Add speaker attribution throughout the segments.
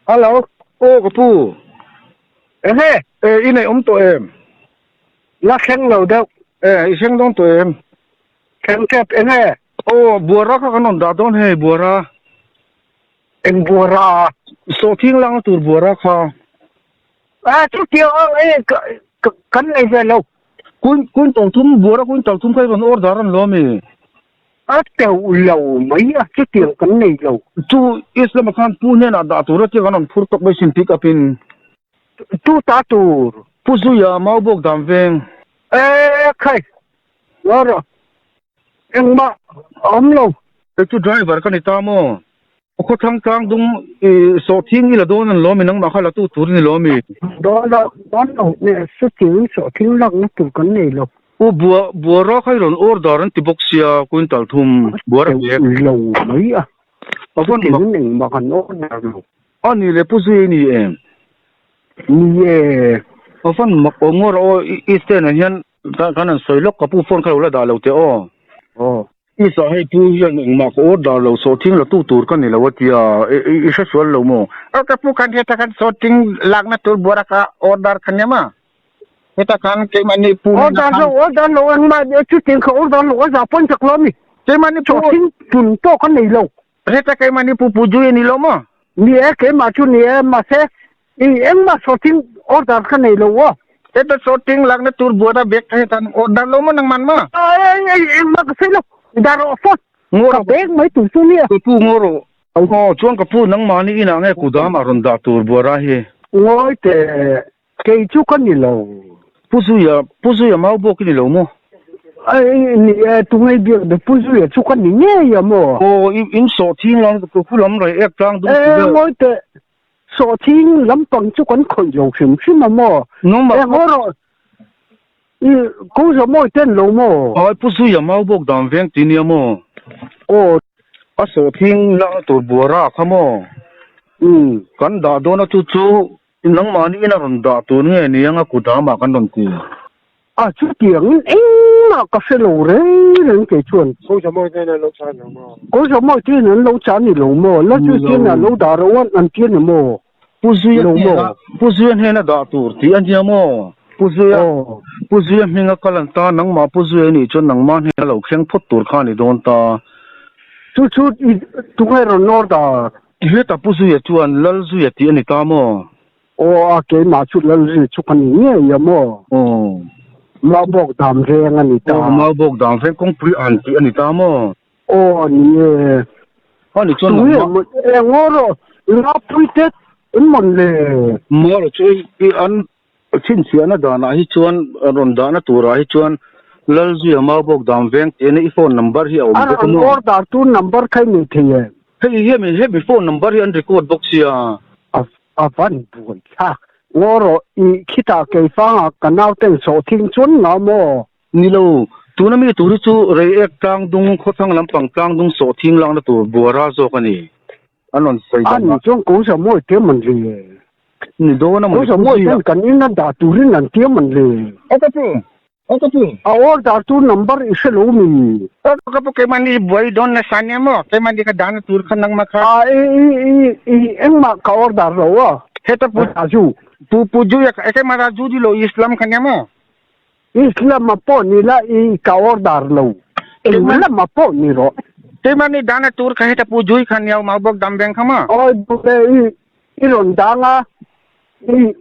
Speaker 1: Hello.
Speaker 2: Aw ka pu.
Speaker 1: Enge?
Speaker 2: E i nei awm tawh em?
Speaker 1: La thleng lo deuh.
Speaker 2: E i thleng dawn tawh em?
Speaker 1: Thleng tep enge?
Speaker 2: Aw buara kha kan rawn dah dawn hei buara.
Speaker 1: Eng buara?
Speaker 2: Sawhthing lakna tur buara kha.
Speaker 1: A chutiang ang e kan nei ve lo.
Speaker 2: Kun kun tawng thum buara kun tawng thum kha i rawn order an lo ami?
Speaker 1: A teuh lo mai a, chutiang kan nei lo.
Speaker 2: Chu Islam ah khan pu hnenah dah tur a tia kan rawn phur tawk mai sin pick up in.
Speaker 1: Tu ta tur?
Speaker 2: Pu Zuia Maubawk dan veng.
Speaker 1: E khai, ngaw rawh. Engmah a awm lo.
Speaker 2: Kei chu driver ka ni ta maw? Khawthlang tlang dung i sawhthing i la dawn an lawm i nangmah kha la tu tur i ni lawm i.
Speaker 1: Dawn lo, dawn lo, nge chutin sawhthing lakna tur kan nei lo.
Speaker 2: U bua buara kha i rawn order an ti bawk sia quintal thum buara bag.
Speaker 1: Lo mai a, chutin engmah kan order lo.
Speaker 2: A ni le Pu Zui i ni em?
Speaker 1: Ni e.
Speaker 2: A van mak awm ngawr aw i stand ah hian kan han sawi lawk ka pu phone kha lo la dah lo teh aw.
Speaker 1: Aw.
Speaker 2: I sa hei pu hian engmah ka order lo sawhthing la tu tur ka ni lo a tia i hre sual lo maw?
Speaker 3: Aw ka pu khan heta khan sawhthing lakna tur buara ka order kha nia maw? Heta khan keimahni pu hnenah
Speaker 1: Order
Speaker 3: khan
Speaker 1: lo order lo engmah chutin ka order lo a za pawn chak lo a mi.
Speaker 3: Keimahni pu
Speaker 1: Sawhthing tun pawh ka nei lo.
Speaker 3: Heta keimahni pu pu Zui a ni lo maw?
Speaker 1: Ni e keimah chu ni e mahse i engmah sawhthing order ka nei lo aw.
Speaker 3: Heta sawhthing lakna tur buara bag kha heta order lo maw nangman maw?
Speaker 1: Engmah ka sawi lo dar rawh phone
Speaker 2: Ngaw
Speaker 1: ka
Speaker 2: rawh
Speaker 1: bag mai tur chu nia.
Speaker 2: Ka pu ngaw rawh. Aw chuan ka pu nangmahni inah nge kudam a rawn dah tur buara hi?
Speaker 1: Ngawi teh Kei chu ka ni lo.
Speaker 2: Pu Zuia, Pu Zuia mau bawk i ni lo maw?
Speaker 1: Ai, ni e, tungai biak be Pu Zuia chu ka ni ngei a maw?
Speaker 2: Aw, i in sawhthing lam ka pu lam rei ek tlang dum
Speaker 1: E, ngawi teh, sawhthing lampang chu kan khawih lo hrim hrim a maw?
Speaker 2: Nangmah
Speaker 1: E, ngaw rawh, i ko za mawi ten lo maw?
Speaker 2: Ai, Pu Zuia mau bawk dan veng ti nia maw?
Speaker 1: Aw.
Speaker 2: A sawhthing lakna tur buara kha maw?
Speaker 1: Umm.
Speaker 2: Kan dah dawn a chu chu Nangmahni in a rawn dah tur nge ni anga kut amah kan rawn ti.
Speaker 1: A chutiangin engmah ka hre lo reng reng kei chuan.
Speaker 4: Kawlzamawi te in an lo chan lo maw?
Speaker 1: Kawlzamawi te in an lo chan ni lo maw? La chu tian a lo dah reuh an an tia ni maw?
Speaker 2: Pu Zuia
Speaker 1: Lo maw?
Speaker 2: hnena Pu Zuia hnena dah tur tih a nia maw? Pu Zuia
Speaker 1: Aw.
Speaker 2: Pu Zuia hminga kal an ta nangmah Pu Zuia nih chuan nangmah hnena lo thleng phawt tur kha a ni dawn ta.
Speaker 1: Chu chu i tunge rawn nawr dah?
Speaker 2: Hetah Pu Zuia chuan Lal Zuia tih a ni ta maw?
Speaker 1: Aw a, keimah chu Lal Zuia chu ka ni ngei a maw?
Speaker 2: Aw.
Speaker 1: Maubawk dam veng a ni ta.
Speaker 2: Aw, Maubawk dam veng kawngpui an tih a ni ta maw?
Speaker 1: Aw, ni e.
Speaker 2: A ni chuan
Speaker 1: Tunge maw e ngaw rawh, Lapui te in mawn le?
Speaker 2: Maw rawh chu i an chhinchhiahna danah hi chuan rawn dahna turah hi chuan Lal Zuia Maubawk dam veng tih a ni, i phone number hi a awm
Speaker 1: bawk a maw? A rawn order tu number kha i nei thei em?
Speaker 2: Hei hemi hemi phone number hi an record bawk sia.
Speaker 1: A a van buai thlak. Ngaw rawh i khitah keifangah ka nauten sawhthing chuan nga maw?
Speaker 2: Ni lo, tuna mi tur hi chu Reiek tlangdung khawthlang lampang tlangdung sawhthing lakna tur buara zawk a ni. An rawn sawi
Speaker 1: dan a. Ani chuan ko sa mawi te man le.
Speaker 2: Ni dawn a
Speaker 1: maw ni. Ko sa mawi ten kan in a dah turin an tia man le.
Speaker 3: Aw ka pu, Aw ka pu.
Speaker 1: A order tu number i hre lo mi.
Speaker 3: Aw ka pu keimahni i buai dawn nasa nia maw? Keimahni ka dahna tur kha nangmah kha.
Speaker 1: A i i i engmah ka order lo a.
Speaker 3: Heta pu
Speaker 1: Raju.
Speaker 3: Pu pu Juia kha keimah Raju di lo Islam kha nia maw?
Speaker 1: Islam a pawh ni la i ka order lo. Engmah lam a pawh ni rawh.
Speaker 3: Keimahni dahna tur kha heta pu Jui kha nia mau bawk dam veng kha maw?
Speaker 1: Awi bawk e i i rawn dang a. I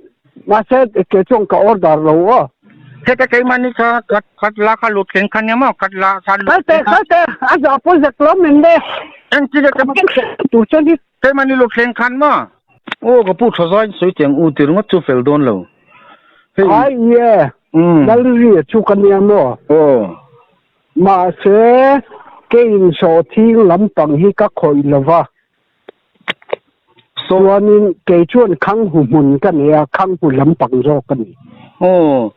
Speaker 1: mahse ke chuan ka order lo aw.
Speaker 3: Heta keimahni kha khat khat la kha lut thleng kha nia maw khat la kha lut
Speaker 1: Kal teh kal teh a zah pawn zak lo min le.
Speaker 3: Eng chi ka
Speaker 1: tur chuan hi.
Speaker 3: Keimahni lut thleng khan maw.
Speaker 2: Aw ka pu tha zai sawi tiang u ti ringawt chu fel dawn lo.
Speaker 1: Hei. Ai ie. Lalri chu ka nia maw.
Speaker 2: Aw.
Speaker 1: Mahse keiin sawhthing lampang hi ka khawih lova. Chuanin kei chuan Khanghu hmun ka nei a, Khanghu lampang zawk ka ni.
Speaker 2: Aw,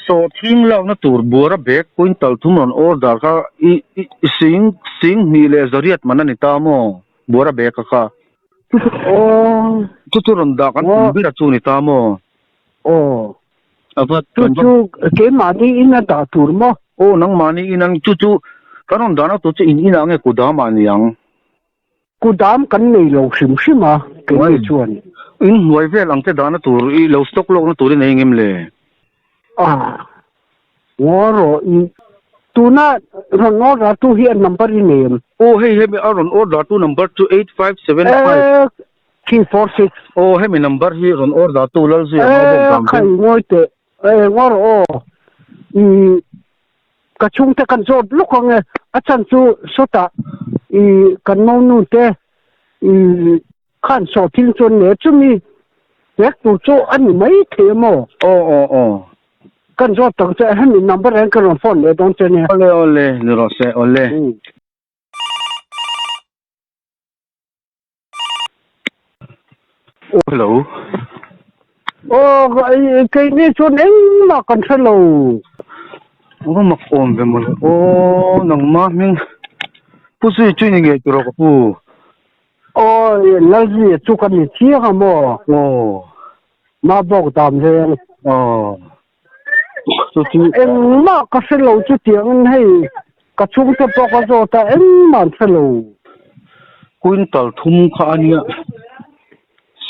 Speaker 2: sawhthing lakna tur buara bag quintal thum rawn order kha i i sing sing hnih leh zariat man a ni ta maw? Buara bag a kha.
Speaker 1: Aw.
Speaker 2: Chu chu rawn dah kan tum ber a chu ni ta maw?
Speaker 1: Aw.
Speaker 2: A va
Speaker 1: Chu chu keimahni in a dah tur maw?
Speaker 2: Aw, nangmahni in an chu chu kan rawn dahna tur chu in inah nge kudamah ni ang?
Speaker 1: Kudam kan nei lo hrim hrim a, keini chuan.
Speaker 2: In hnuai vel ang te dahna tur i lo stock lawkna tur i nei ngem le?
Speaker 1: A, ngaw rawh i tuna rawn order tu hi a number i nei em?
Speaker 2: Aw hei hemi a rawn order tu number chu 8575.
Speaker 1: E, 346.
Speaker 2: Aw hemi number hi rawn order tu Lalzuia
Speaker 1: E,
Speaker 2: Maubawk dam
Speaker 1: khai
Speaker 2: veng.
Speaker 1: ngawi teh. E, ngaw rawh aw. I ka chhungte kan zawt lawk ang e, a chhan chu sawtah i kan monu te i Khan sawh thil chuan nge chumi pek tur chu a ni mai thei a maw?
Speaker 2: Aw aw aw.
Speaker 1: Kan zawt tak che hemi number hian ka rawn phone leh dawn che nia.
Speaker 2: Awle awle ni rawh se awle. Aw hello.
Speaker 1: Aw keini chuan engmah kan hre lo.
Speaker 2: Ava mak awm ve mawle. Aw nangmah hming Pu Zui chu i ni ngei tiraw ka pu?
Speaker 1: Aw Lalzia chu ka ni chiang a maw?
Speaker 2: Aw.
Speaker 1: Mah bawk dam veng.
Speaker 2: Aw. Chu chu.
Speaker 1: Engmah ka hre lo chu tiangin hei ka chhungte pawh ka zawt a engmah an hre lo.
Speaker 2: Quintal thum kha a nia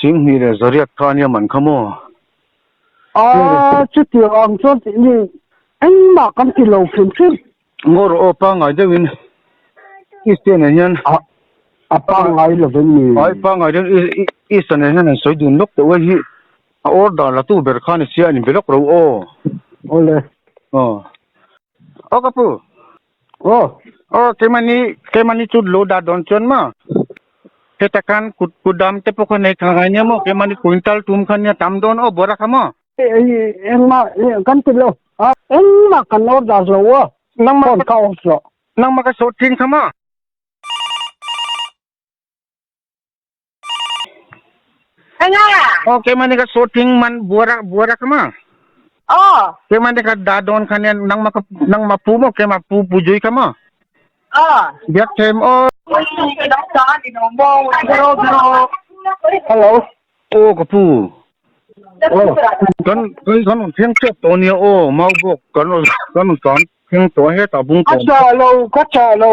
Speaker 2: Singhnih leh Zariat kha a nia man kha maw?
Speaker 1: A chutiang ang chuan engmah kan ti lo hrim hrim.
Speaker 2: Ngaw rawh aw pangngai deuhin Easter nen hian
Speaker 1: A pangngai lo vem ni?
Speaker 2: Ai pangngai deuhin Easter nen hian an sawi dun lawk tawh e hi a order la tu ber kha ni sia a inbe lawk ro aw.
Speaker 1: Awle.
Speaker 2: Aw.
Speaker 3: Aw ka pu.
Speaker 1: Aw.
Speaker 3: Aw keimahni keimahni chu lo dah dawn chuan maw heta khan kut kutdam te pawh kha nei kha ngai nia maw keimahni quintal tum kha nia tam dawn aw bawra kha maw.
Speaker 1: Engmah kan ti lo. Engmah kan order lo a.
Speaker 3: Nangmah
Speaker 1: Phone ka off lo.
Speaker 3: Nangmah ka sawh thin kha maw.
Speaker 5: Enga?
Speaker 3: Aw keimahni ka sawh thing man buara buara kha maw.
Speaker 5: Aw.
Speaker 3: Keimahni ka dah dawn kha nia nangmah ka nangmah pu maw keimah pu pu zui kha maw.
Speaker 5: Aw.
Speaker 3: Biak them aw.
Speaker 1: Hello.
Speaker 2: Aw ka pu. Kan kan kan rawn thleng tep tawh ania aw mau bawk kan rawn kan rawn tlan thleng tawh a hetah bung
Speaker 1: Ka
Speaker 2: kawn
Speaker 1: chah lo ka chah lo.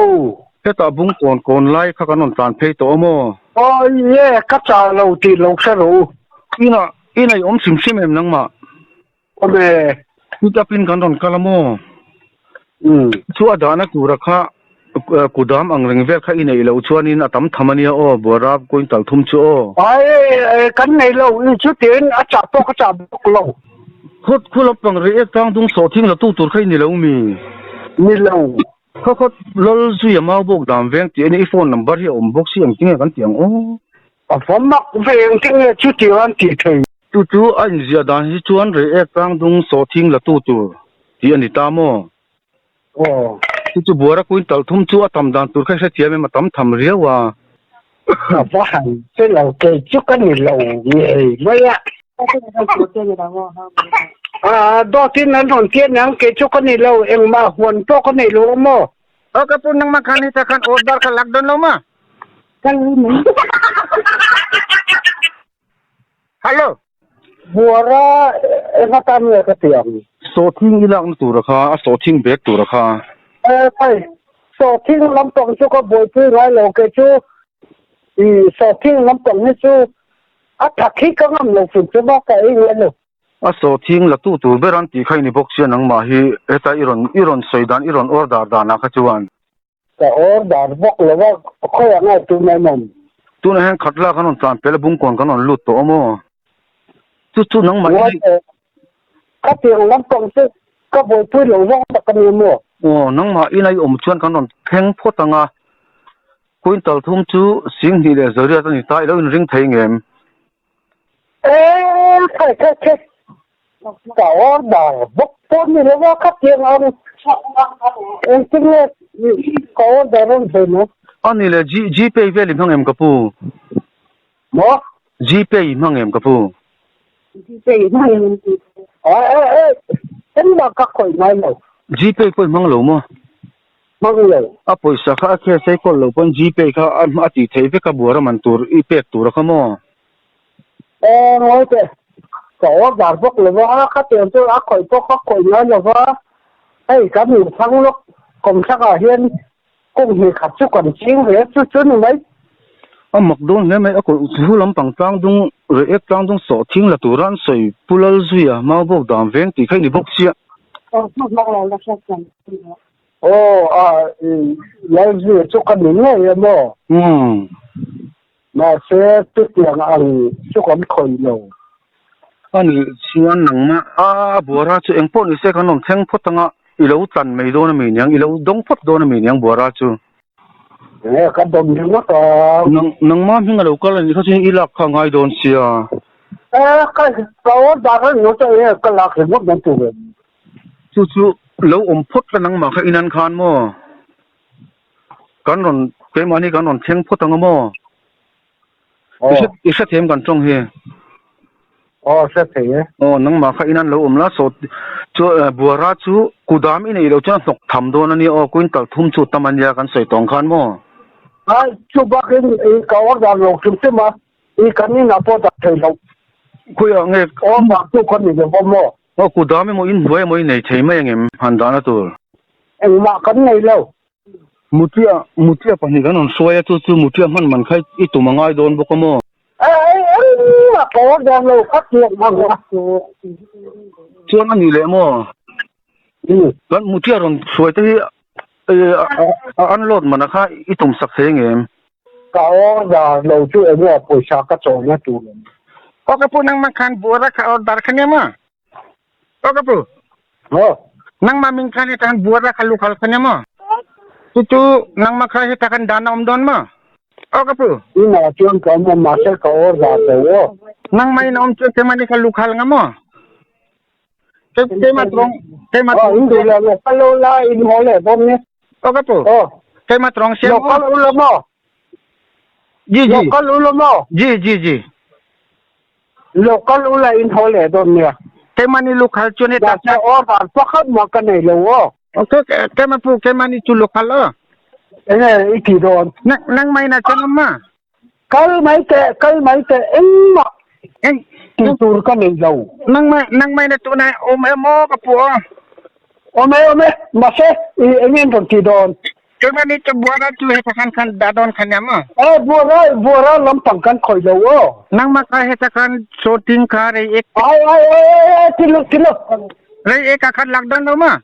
Speaker 2: Hetah bung kawn kawn lai kha kan rawn tlan phei tawh a maw?
Speaker 1: Aw ye ka chah lo tih lo hre rawh u.
Speaker 2: Inah inah i awm hrim hrim em nangmah?
Speaker 1: Awm e.
Speaker 2: Pick up in kan rawn kal a maw?
Speaker 1: Umm.
Speaker 2: Chu a dahna tura kha kudam ang reng vel kha i neih loh chuanin a tam tham ania aw, Buara quintal thum chu aw.
Speaker 1: Ai kan nei lo, i chu tiin a chah pawh ka chah bawk lo.
Speaker 2: Khawt khu lampang reh ek tang dung sawh thing la tu tur kha i ni lo mi?
Speaker 1: Ni lo.
Speaker 2: Khaw khawt lal zui a mau bawk dam veng tih ania i phone number hi a awm bawk si ang tinge kan ti ang aw.
Speaker 1: A va mak ve eng tinge chutiang an tih thei?
Speaker 2: Chu chu a inziah dan hi chuan Reiek tlangdung sawhthing la tu tur tih a ni ta maw?
Speaker 1: Aw.
Speaker 2: Chu chu Buara quintal thum chu a tam dan tur kha i hrethiam em a tam tham riau a.
Speaker 1: A va han che lo kei chu ka ni lo ngei mai a. A dawtin an rawn tia niang kei chu ka ni lo engmah huan pawh ka nei lo a maw?
Speaker 3: Aw ka pu nangmah khan heta khan order kha lak dawn lo maw? Hello.
Speaker 1: Buara enga tan nge ka ti ang?
Speaker 2: Sawhthing i lakna tura kha, a sawhthing bag tura kha.
Speaker 1: E khai, sawhthing lampang chu ka buaipui ngai lo kei chu i sawhthing lampang hi chu a thak hi ka ngam lo hrim hrim a, ka ei ngai lo.
Speaker 2: A sawhthing la tu tur ber an tih kha i ni bawk sia nangmah hi heta i rawn i rawn sawi dan i rawn order danah kha chuan.
Speaker 1: Ka order bawk lo a, khawiah nge tun an awm?
Speaker 2: Tunah hian khatla kan rawn tlan pel a, bungkawn kan rawn lut tawh a maw? Chu chu nangmah i.
Speaker 1: Khatiang lampang chu ka buaipui lo zawng tak a ni maw?
Speaker 2: Aw, nangmah ina i awm chuan kan rawn thleng phawt ang a, quintal thum chu 20 leh 800 a ni ta, i lo inring thei ngem?
Speaker 1: Eee, khai khai khai. Ka order bawk pawh ni lo a, khatiang ang engtin nge ka order rawn thei maw?
Speaker 2: A ni le, G Gpay vel i hmang em ka pu?
Speaker 1: Maw?
Speaker 2: Gpay i hmang em ka pu?
Speaker 1: Gpay i hmang em? Aw e e, engmah ka khawih ngai lo.
Speaker 2: Gpay pawh i hmang lo maw?
Speaker 1: Hmang lo.
Speaker 2: A pawisa kha a khe sei kawl lo pawn Gpay kha a tih theih vek a buara man tur i pek tur a kha maw?
Speaker 1: Aw ngawi teh, ka order bawk lo va, khatiang chu a khawih pawh ka khawih ngai lo va, hei kan inthlang lawk kawmthlakah hian kum hnih khat chu kan ching ve chu chu ni mai.
Speaker 2: A mak dawn hle mai, a kawlh chu lampang tlang dung reh ek tlang dung sawh thing la tura an sawi Pu Lalzuia Maubawk dan veng tih kha i ni bawk chiah.
Speaker 1: Aw a Lalzuia chu ka ni ngei em aw?
Speaker 2: Umm.
Speaker 1: Mahse chutiang ang chu kan khawih lo.
Speaker 2: A nih chuan nangmah a buara chu engpawh ni se kan rawn thleng phawt anga i lo tlan mai dawn a mi niang, i lo dawng phawt dawn a mi niang buara chu.
Speaker 1: Enge ka dawm ringawt a.
Speaker 2: Nang nangmah hming a lo kal a nih kha chuan i lak kha a ngai dawn sia.
Speaker 1: E ka ka order a ringawt a enge ka lak ringawt dawn tur em.
Speaker 2: Chu chu lo awm phawt la nangmah kha inan khan maw. Kan rawn keimahni kan rawn thleng phawt ang a maw. I hre i hre thiam kan tawng hi.
Speaker 1: Aw hre thei e.
Speaker 2: Aw nangmah kha inan lo awm la saw chu buara chu kudam i neih loh chuan a hnawk tham dawn a nia aw quintal thum chu tam a nia kan sawi tawng khan maw.
Speaker 1: Ai chu bakin i ka order lo hrim hrim a i kan inah pawh dah thei loh.
Speaker 2: Khawiah nge.
Speaker 1: Order chu ka ni lo a maw.
Speaker 2: Aw kudam emaw inhnuai emaw i nei thei mai angem han dahna tur.
Speaker 1: Engmah kan nei lo.
Speaker 2: Mutia, Mutia pahnih kan rawn hruai a, chu chu Mutia hman man kha i tum a ngai dawn bawk a maw?
Speaker 1: Engmah ka order lo kha tiang ang a.
Speaker 2: Chuan a ni leh maw? Kan Mutia rawn hruai te hi a unload man a kha i tum sak thei ngem?
Speaker 1: Ka order lo chu enge pawisa ka chawlna tur em?
Speaker 3: Aw ka pu nangmah khan buara kha order kha nia maw? Aw ka pu.
Speaker 1: Aw.
Speaker 3: Nangmah min khan heta khan buara kha lukhal kha nia maw? Chu chu nangmah kha heta khan dan a awm dawn maw? Aw ka pu.
Speaker 1: Inah chuan ka awm a mahse ka order lo aw.
Speaker 3: Nangmah in a awm chuan keimah nih kha lukhal nga maw? Keimah tawng keimah
Speaker 1: tawng. In duh lo local ula in haw leh dawn nia.
Speaker 3: Aw ka pu.
Speaker 1: Aw.
Speaker 3: Keimah tawng siam.
Speaker 1: Local ula maw?
Speaker 3: Ji ji.
Speaker 1: Local ula maw?
Speaker 3: Ji ji ji.
Speaker 1: Local ula in haw leh dawn nia.
Speaker 3: Keimah ni local chuan heta.
Speaker 1: Mahse order pakhat mah ka nei lo aw.
Speaker 3: Okay keimah pu keimah ni chu local aw.
Speaker 1: Enge i ti dawn?
Speaker 3: Nangmah in a chuan awm ma?
Speaker 1: Kal mai teh, kal mai teh, engmah tih tur ka nei lo.
Speaker 3: Nangmah, nangmah in a tunah awm em aw ka pu aw.
Speaker 1: Awm e, awm e, mahse i eng en rawn ti dawn?
Speaker 3: Keimah nih chu buara chu heta khan khan dah dawn kha nia maw?
Speaker 1: E, buara, buara lampang kan khawih lo aw.
Speaker 3: Nangmah kha heta khan sawting kha rei ek.
Speaker 1: Ai, ai, ai, ai, ai, ti lo, ti lo.
Speaker 3: Rei ek a khat lak dawn lo maw?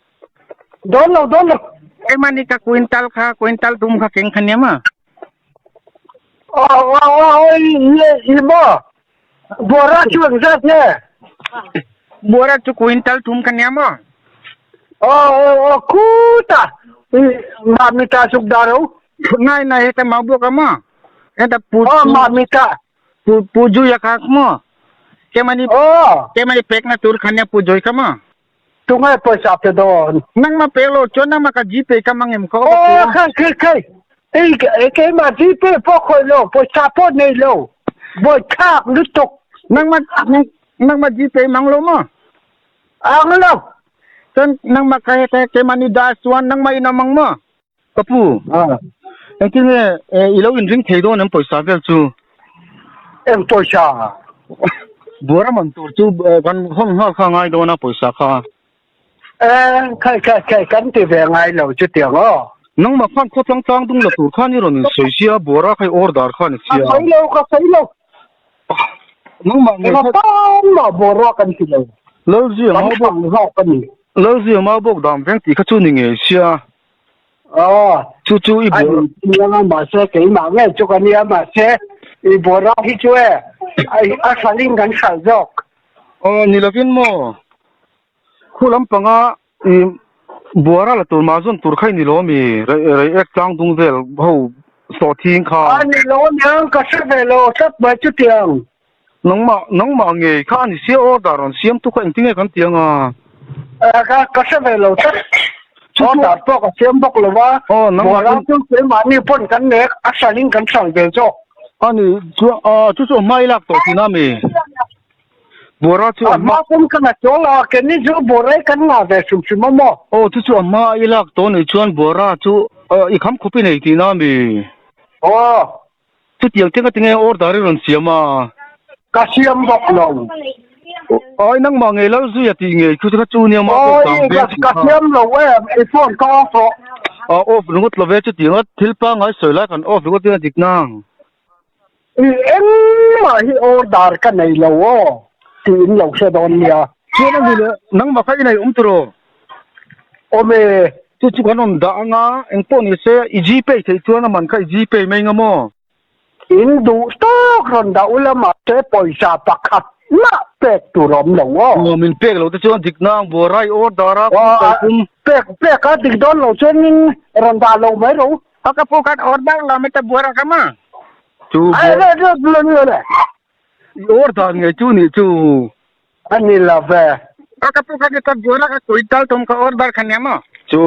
Speaker 1: Dawn lo, dawn lo.
Speaker 3: Keimah nih ka quintal kha, quintal dum kha keng kha nia maw?
Speaker 1: Buara chu engzat nge?
Speaker 3: Buara chu quintal thum ka nia maw?
Speaker 1: Aw aw aw khuta Mamita chuk dar o.
Speaker 3: Nai nai heta mau bawk a maw? Heta pu
Speaker 1: Aw Mamita.
Speaker 3: Pu pu Juia kha maw? Kemani
Speaker 1: Aw.
Speaker 3: Kemani pekna tur kha nia pu Joy kha maw?
Speaker 1: Tunge pawisa pe dawn?
Speaker 3: Nangmah pek lo chuan nangmah ka Gpay ka mang em kho ka
Speaker 1: Aw khai khai khai ei keimah Gpay pawh khawih lo pawisa pawh nei lo buaithlak lutuk.
Speaker 3: Nangmah nangmah Gpay mang lo maw?
Speaker 1: Ang lo.
Speaker 3: Chuan nangmah ka heta keimah ni dah chuan nangmah in a mang maw?
Speaker 2: Ka pu, engtin nge i lo inring thei dawn em pawisa vel chu?
Speaker 1: Eng pawisa?
Speaker 2: Buara man tur chu kan hawn nghal kha ngai dawn a pawisa kha.
Speaker 1: E, khai khai khai kan ti ve ngai lo chutiang aw.
Speaker 2: Nangmah khan khaw tlang tlang dung la tur khan i rawn insawi sia, buara kha i order kha ni sia.
Speaker 1: Ka sawi lo, ka sawi lo.
Speaker 2: Nangmah ngei kha.
Speaker 1: Enga tan mah buara kan ti lo.
Speaker 2: Lalzia
Speaker 1: Kan thlang zawk a ni.
Speaker 2: Lalzia mau bawk dam veng tih kha chu ni ngei sia.
Speaker 1: Aw.
Speaker 2: Chu chu i buara.
Speaker 1: A ni anga mahse keimah ngei chu ka nia mahse i buara hi chu e a hral in kan hral zawk.
Speaker 2: Aw ni lovin maw khu lampanga i buara la tur mah zawn tur kha i ni lo ami rei ek tlang dung vel ho sawhthing kha.
Speaker 1: A ni lo aniang ka hre ve lo tlat mai chutiang.
Speaker 2: Nangmah nangmah ngei kha a ni sia order rawn siam tu kha engtinge kan ti anga?
Speaker 1: Ka ka hre ve lo tlat. Order pawh ka siam bawk lo va.
Speaker 2: Aw nangmah
Speaker 1: Buara chu keimahni pawn kan nek a hral in kan hral ve zawk.
Speaker 2: A ni chu chu chu a hma i lak tawh thin a mi? Buara chu
Speaker 1: a hma pawm ka la chawl a keini chu buara i kan ngah ve hrim hrim a maw?
Speaker 2: Aw chu chu a hma i lak tawh ni chuan buara chu i kham khawp i nei tihna a mi?
Speaker 1: Aw.
Speaker 2: Chutiang te ngatinge order i rawn siam a?
Speaker 1: Ka siam bawk lo.
Speaker 2: Awi nangmah ngei lal zui a tih ngei khu kha chu nia mah bawk dang veng
Speaker 1: Ka siam lo em, i phone ka off rawh.
Speaker 2: A off ringawt lo ve chutiang a thil pangngai sawi lai kan off ringawt in a dik nang.
Speaker 1: I engmah hi order ka nei lo aw tih in lo hre dawn nia.
Speaker 2: Chuan a ni leh nangmah kha i nei awm tiraw?
Speaker 1: Awm e.
Speaker 2: Chu chu kan rawn dah anga engpawh ni se i gpay theih chuan a man kha i gpay mai nga maw?
Speaker 1: In duh tawk rawn dah ula mahse pawisa pakhat mah pek tur awm lo aw.
Speaker 2: Aw min pek lo te chuan dik nang buarai order a kawng kal tum.
Speaker 1: Pek pek a dik dawn lo chuan in rawn dah lo mai ro.
Speaker 3: Aw ka pu khan order lo mai ta buara ka ma.
Speaker 2: Chu
Speaker 1: Ai le le le le le.
Speaker 2: I order ngei chu nih chu.
Speaker 1: A ni lo ve.
Speaker 3: Aw ka pu khan ta buara ka quintal tum ka order kha nia maw.
Speaker 2: Chu.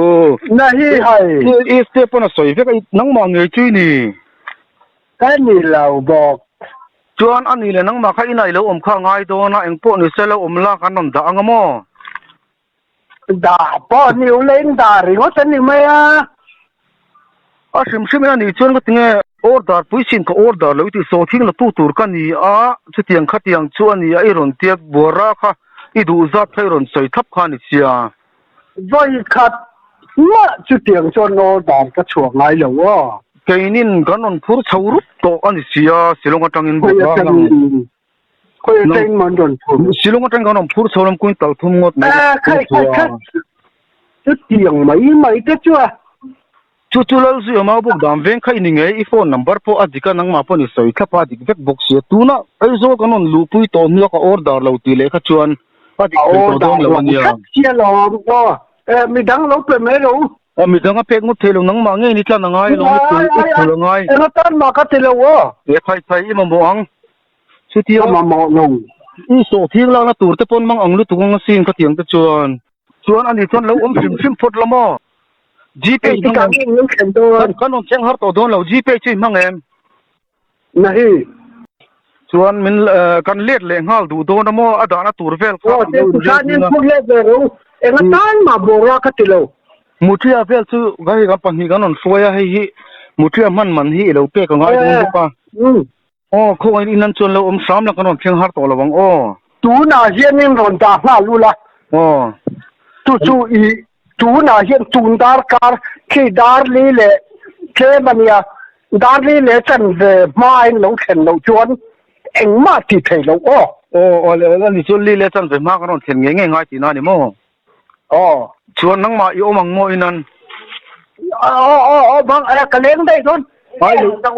Speaker 1: Na hi hai.
Speaker 2: I step pawn a sawi vek a nangmah ngei chu i ni.
Speaker 1: Ka ni lo bawk.
Speaker 2: Chuan a ni le nangmah kha inah i lo awm kha a ngai dawn a engpawh ni se lo awm la kan rawn dah ang a maw.
Speaker 1: Dah pawh ni ula in dah ringawt a ni mai a.
Speaker 2: A hrim hrim in a nih chuan ka tinge order pui sin ka order lo i tih saw thing la tu tur ka ni a, chutiang khatiang chu a ni a i rawn tia buara kha i duh zat kha i rawn sawi thlap kha a ni sia.
Speaker 1: Vawi khat mah chutiang chuan order ka chhuah ngai lo aw.
Speaker 2: Keinin kan rawn phur chho rup tawh a ni sia, Shillong atangin buara lang.
Speaker 1: Khawi atangin maw an rawn phur?
Speaker 2: Shillong atangin kan rawn phur chho lam quintal thum ngawt mai
Speaker 1: ka phur chho a. Chutiang mai mai te chu a.
Speaker 2: Chu chu Lalzuia mau bawk dan veng kha i ni ngei, i phone number pawh a dik a, nangmah pawh ni sawi thlap a, a dik vek bawk sia. Tuna Aizawl kan rawn luhpui tawh hnuah ka order lo tih leh kha chuan a dik thei tawh dawn lo a nia.
Speaker 1: A order lo sia lawm aw, midang lo pe mai lo.
Speaker 2: Aw midang a pek ngawt thei lo, nangmah ngei ni tlan a ngai lo, i phul a ngai.
Speaker 1: Eng atan mah ka ti lo aw.
Speaker 2: E khai khai i mamawh ang. Chutia
Speaker 1: Ka mamawh lo.
Speaker 2: I sawh thiang lakna tur te pawn mang ang lutuk ang asin ka tiang te chuan. Chuan ani chuan lo awm hrim hrim phawt la maw? Gpay
Speaker 1: hmang em? Engtikah nge in thlen dawn?
Speaker 2: Kan rawn thleng har tawh dawn lo, Gpay chu i hmang em?
Speaker 1: Na hi.
Speaker 2: Chuan min kan let leh nghal duh dawn a maw? A dahna tur vel kha
Speaker 1: Aw,
Speaker 2: kan lo
Speaker 1: te
Speaker 2: inrel
Speaker 1: khan in
Speaker 2: dun a.
Speaker 1: phur let ve ro. Enga tan mah bawra ka ti lo.
Speaker 2: Mutria vel chu ka hei kan pahnih kan rawn hruai a, hei hi Mutria hman man hi i lo pek a ngai dawn bawk a. Aw, khawngaih in an chuan lo awm hram la kan rawn thleng har tawh lo ang aw.
Speaker 1: Tunah hian in rawn dah nghal ula.
Speaker 2: Aw.
Speaker 1: Chu chu i tunah hian tun darkar khi darli leh tlem a nia, darli leh chanve hmain lo thlen loh chuan engmah ti thei lo aw.
Speaker 2: Aw, aw le aw ni chuan li leh chanve hma kan rawn thlen ngei ngei ngai tihna a ni maw?
Speaker 1: Aw.
Speaker 2: Chuan nangmah i awm ang maw inan?
Speaker 1: Aw aw aw bang a ka leng daih dawn.
Speaker 2: Ai lo lo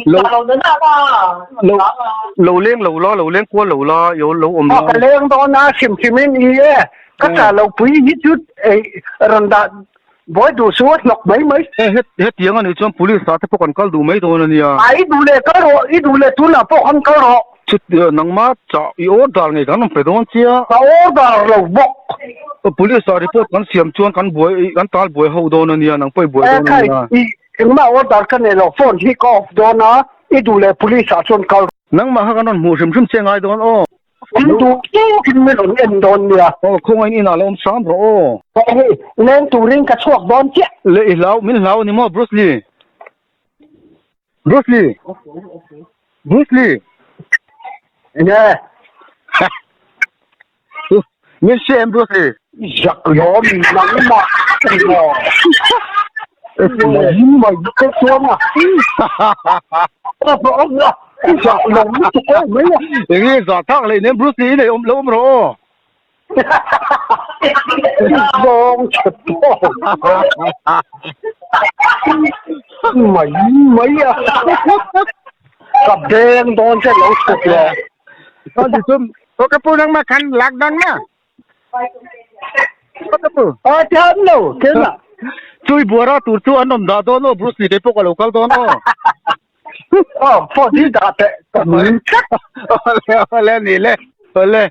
Speaker 2: lo lo leng lo la lo leng kual lo la yo lo awm la.
Speaker 1: Aw ka leng dawn a hrim hrim in i e ka cha lo pui hi chu ei rawn dah buai duh su a hnawk mai mai.
Speaker 2: E het hetiang a nih chuan police ah te pawh kan kal duh mai dawn a nia.
Speaker 1: A i duh leh kal rawh i duh leh tunah pawh khan kal rawh.
Speaker 2: Chut nangmah chah i order ngei kan rawn pe dawn chia.
Speaker 1: Ka order lo bawk.
Speaker 2: Police ah report kan siam chuan kan buai kan tal buai ho dawn a nia nang pawh i buai dawn a nia.
Speaker 1: I engmah order ka nei lo phone hi ka off dawn a i duh leh police ah chuan kal.
Speaker 2: Nangmah kha kan rawn hmuh hrim hrim che ngai dawn aw.
Speaker 1: In duh tawkin min rawn en dawn nia.
Speaker 2: Aw khawngaih in inah lo awm hram rawh aw.
Speaker 1: Hei leng turin ka chhuak dawn chiah.
Speaker 2: Le i hlau min hlau a ni maw Bruce Lee. Bruce Lee. Bruce Lee.
Speaker 1: Enge?
Speaker 2: Min hria em Bruce Lee?
Speaker 1: Zak lawm nangmah emaw. Mai mai ka chuan a. Zak lawm lutuk em mai a.
Speaker 2: Enge zah thak leh nem Bruce Lee i nei awm lo awm rawh aw.
Speaker 1: Zawng chhe tawk. Mai mai a. Ka beng dawn che lo chhuk le.
Speaker 2: Ani chu
Speaker 3: Aw ka pu nangmah khan lak dawn ma?
Speaker 2: Aw ka pu.
Speaker 1: A ti han lo ken a.
Speaker 2: Chui buara tur chu an rawn dah dawn aw Bruce Lee kei pawh ka lo kal dawn aw.
Speaker 1: Aw phone hi dah teh ka nui tlat.
Speaker 2: Awle awle ni le awle.